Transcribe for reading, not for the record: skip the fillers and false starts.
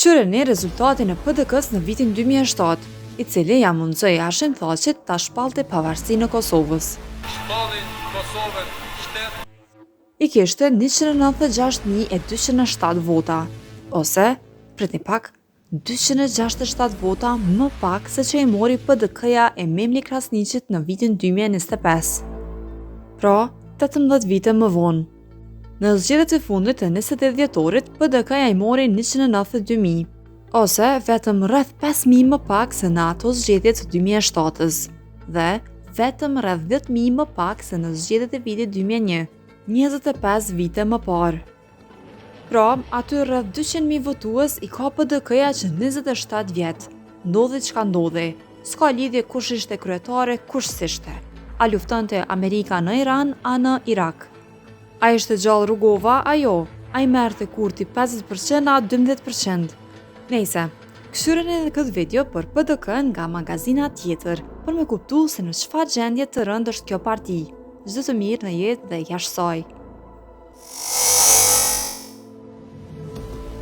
Kqyreni rezultatin e PDK-së në vitin 2007, i cili ia mundësoi Hashim Thaçit ta shpallte pavarësinë e Kosovës. Shpallin Kosovën shtet. I kishte 196.207 vota, ose, pritni pak, 267 vota më pak se që i mori PDK-ja e Memli Krasniqit në vitin 2025. Pra, 18 vite më vonë. Në zgjedhjet e fundit të 28 dhjetorit, PDK-ja i mori 192.000, ose vetëm rreth 5.000 më pak se në ato zgjedhje të 2007-ës, dhe vetëm rreth 10.000 më pak se në zgjedhjet e vitit 2001, 25 vite më parë. Pra, aty rreth 200.000 votues i ka PDK-ja që 27 vjet. Ndodhi çka ndodhi. S'ka lidhje kush ishte kryetare, kush s'ishte. A luftonte Amerika në Iran, a në Irak. A ishte gjallë Rugova, a jo? A i merrte Kurti 50% a 12%? Nejse, kqyreni edhe këtë video për PDK nga magazina tjetër, për me kuptu se në çfarë gjendje të rëndë është kjo parti. Çdo të mirë në jetë dhe jashtë saj.